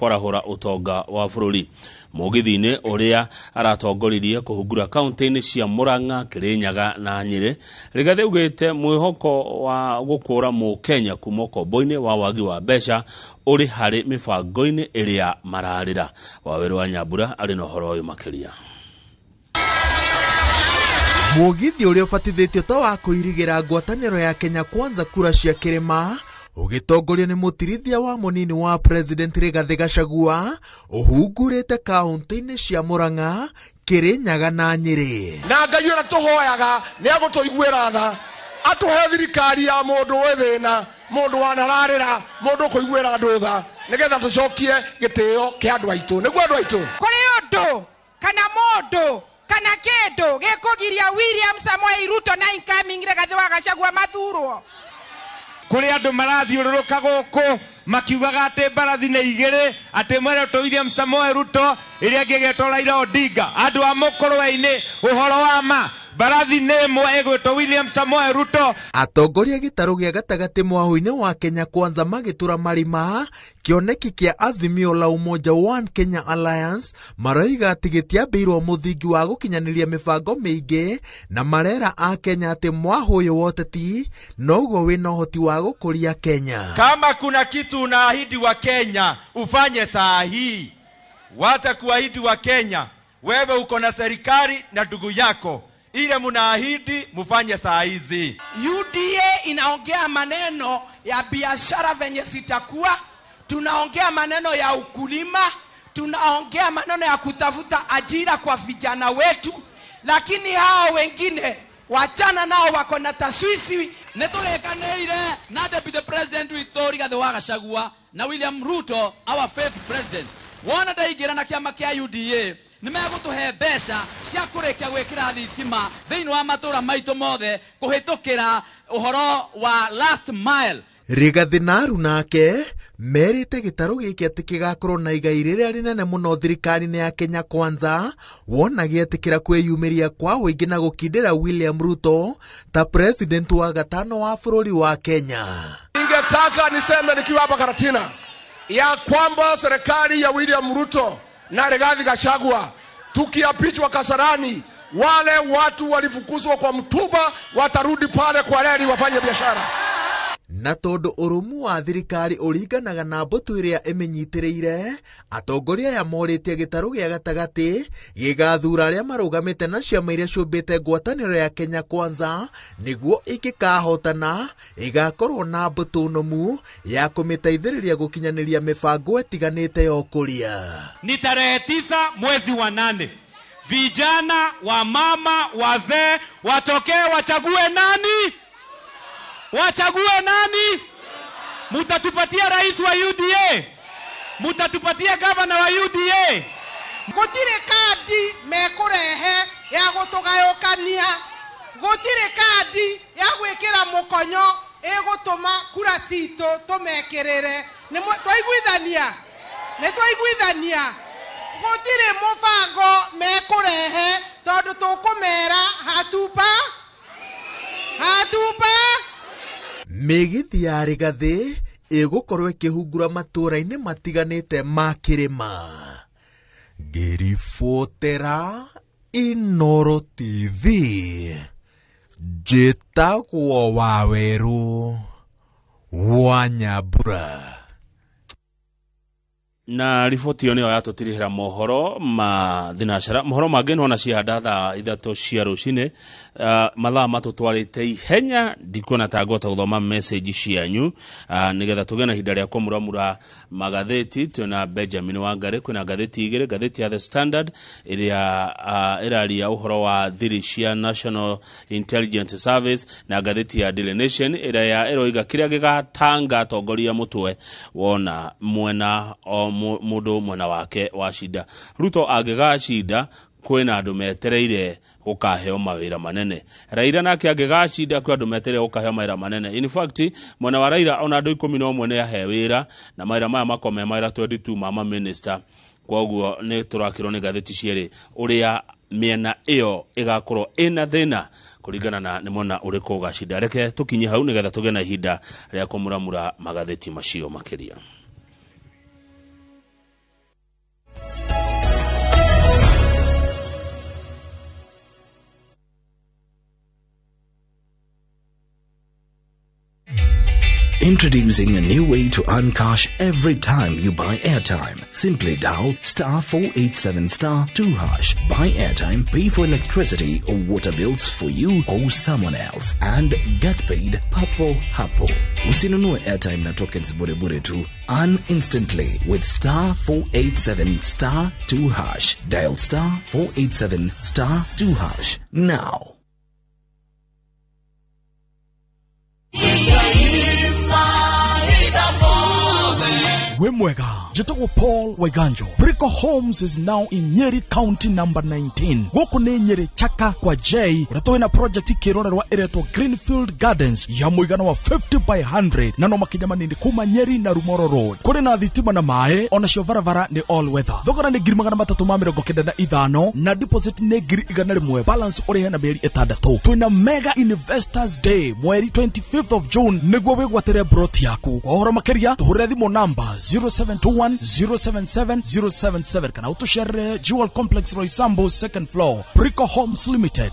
Kwarahũra ũtonga wa bũrũri. Mũgithi-inĩ ũrĩa aratongoririe kũhungura kaunti-inĩ cia Murang'a, Kirinyaga na Nyĩrĩ, Rigathĩ augĩte mwĩhoko wa gũkũra mũkenya kuma ũkombo-inĩ wa wagi wa mbeca ũrĩ harĩ mĩbango-inĩ ĩrĩa mararĩra. Wawerũ wa Nyambura arĩ na ũhoro ũyũ makĩria. Mũgithi ũrĩa ũbatithĩtio ta wa kũirigĩra ngwatanĩro ya Kenya Kwanza kura cia kĩrĩma ũgĩtongorio nĩ mũtirithia wa mũnini wa President Rigathĩ Gachagua ũhungurĩte kaunti-inĩ cia Murang'a, Kirinyaga na Nyĩrĩ. Na Ngai ũrĩa tũhoyaga nĩ agũtũiguĩra tha, atũhe thirikari ya mũndũ wĩ thĩna, mũndũ wanararĩra, mũndũ ũkũiguĩra andũ tha, nĩgetha tũcokie gĩtĩo kĩa andũ aitũ. Nĩguo andũ aitũ. Kũrĩ ũndũ kana mũndũ kana kĩndũ gĩkũgiria William Samoei Ruto na incoming Rigathĩ wa Gachagua mathurwo? Kũrĩ andũ marathiũrũrũka gũkũ makiugaga atĩ mbarathi nĩ igĩrĩ, atĩ ĩmwe ĩretwo William Samoei Ruto, ĩrĩa ĩngĩ ĩgetwo Raila Odinga. Andũ a Mũkũrwe-inĩ, ũhoro wa ma, mbarathi nĩ ĩmwe ĩgwĩtwo William Samoei Ruto. Atongoria gĩtarũ gĩa gatagatĩ mwahũ-inĩ wa Kenya Kwanza magĩtũra marima kĩoneki kĩa Azimio la Umoja One Kenya Alliance maroiga atĩ gĩtiambĩirwo mũthingi wa gũkinyanĩria mĩbango mĩingĩ na marera a Kenya atĩ mwahũ ũyũ wa ũteti noguo wĩna ũhoti wa gũkũria Kenya. Kama kuna kitu unaahidi wa Kenya ufanye saa hii, wacha kuahidi wa Kenya. Wewe uko na serikali na ndugu yako, ile mnaahidi mufanye saa hizi. UDA inaongea maneno ya biashara venye zitakuwa, tunaongea maneno ya ukulima, tunaongea maneno ya kutafuta ajira kwa vijana wetu, lakini hao wengine wachana nao, wako na taswisi. Nĩtũrĩkanĩire na Deputy President witũ Rigathĩ wa Gachagua na William Ruto, our fifth president. Wona ndaingĩra na kĩama kĩa UDA, nĩmegũtũhe mbeca cia kũrĩkia gwĩkĩra thitima thĩinĩ wa matũra maitũ mothe kũhĩtũkĩra ũhoro wa last mile. Rigathĩ na aruna ake merĩte gĩtarũ gĩkĩ atĩ gĩgakorwo na igai rĩrĩa rĩnene mũno thirikari-inĩ ya Kenya Kwanza wona gĩetĩkĩra kwĩyumĩria kwa ũingĩ na gũkindĩra William Ruto ta president wa gatano wa bũrũri wa Kenya. Ningetaka niseme nikiwa hapa Karatina ya kwamba serikali ya William Ruto na Rigathi Gachagua tukiapishwa Kasarani, wale watu walifukuzwa kwa mtumba watarudi pale kwa reli wafanye biashara. Na tondũ ũrũmu wa thirikari ũringanaga na mbũtũ ĩrĩa ĩmĩnyitĩrĩire, atongoria aya morĩtie gĩtarũ gĩa gatagatĩ gĩgathura arĩa marũgamĩte na ciama iria ciũmbĩte ngwatanĩro ya Kenya Kwanza nĩguo ingĩkahotana ĩgakorwo na mbũtũ nũmu ya kũmĩteithĩrĩria gũkinyanĩria mĩbango ĩtiganĩte ya ũkũria. Ni tarehe 9 mwezi wa 8, vijana wa mama wazee watokee wachague nani? Wachague nani? Mutatupatia rais wa UDA? Mutatupatia gavana wa UDA? Gutire kandi mekurehe ya gutugayukania, gutire kandi ya gwikira mukonyo igutuma kura citu tumekirire. Ni twaiguithania, ni twaiguithania. Gutire mubango mekurehe tondu tukumera hatupa hatupa. Mĩgithi ya Rigathĩ ĩgũkorwo ĩkĩhungura matũũra-inĩ matiganĩte ma kĩrĩma. Ngĩribotera Inooro TV, njĩtagwo Wawerũ wa Nyambura. Na riboti ĩyo nĩyo yatũtirihĩra mohoro ma thinacara. Mohoro mangĩ nĩwona cihanda thaa 3 cia rũcinĩ. Mathaa matũtwarĩte ihenya, ndikuona ta ngũhota gũthoma message cianyu, nĩgetha tũgĩe na ihinda rĩa kũmuramura magathĩti. Twĩna Benjamin Wangari, kwĩna ngathĩti igĩrĩ, ngathĩti ya The Standard ĩrĩa ĩraria ũhoro wa thiri cia National Intelligence Service, na ngathĩti ya Daily Nation ĩrĩa ĩroiga kĩrĩa gĩgatanga atongoria mũtwe wona mwena o mũndũ mwena wake wa cinda. Ruto angĩgacinda kwĩna andũ metereire gũkaheo mawĩra manene. Raila nake angĩgacinda kwĩ andũ metereire gũkaheo mawĩra manene. In fact, mwena wa Raila ona andũ 11 nĩ ahe wĩra, na mawĩra maya makome mawĩra 22 ma minister. Koguo nĩ tũrakĩrwo nĩ ngathĩti cierĩ ũrĩa mĩena ĩyo ĩgakorwo ĩna thĩna kũringana na nĩ mwena ũrĩkũ ũgacinda. Reke tũkinye hau nĩgetha tũgĩe na ihinda rĩa kũmuramura magathĩti macio makĩria. Introducing a new way to earn cash every time you buy airtime. Simply dial star 487 star 2 hash. Buy airtime, pay for electricity or water bills for you or someone else, and get paid papo hapo. Usinunue airtime na tokens bure bure tu. Earn instantly with star 487 star 2 hash. Dial star 487 star 2 hash now. Wĩ mwega, njĩtagwo Paul Waiganjo. Brico Homes is now in Nyeri, County number 19. Gũkũ nĩ Nyeri Chaka kwa J, ũrĩa twĩna project kĩrorerwa ĩretwo Greenfield Gardens ya mũigana wa 50 by 100 na no makinya manini kuma Nyeri na Rumoro Road. Kũrĩ na thitima na maĩ, onacio barabara nĩ all weather. Thogora nĩ 395,000 na deposit nĩ 100,000, balance ũrĩhe na mĩeri 6. Twĩna Mega Investors Day mweri 25th of June nĩguo wĩgwatĩre broti yaku. Kwa ũhoro makĩria tũhũrĩre thimũ namba 0721 077 077 kana ũtũcerere Jewel Complex, Roysambu, second floor. Brico Homes Limited.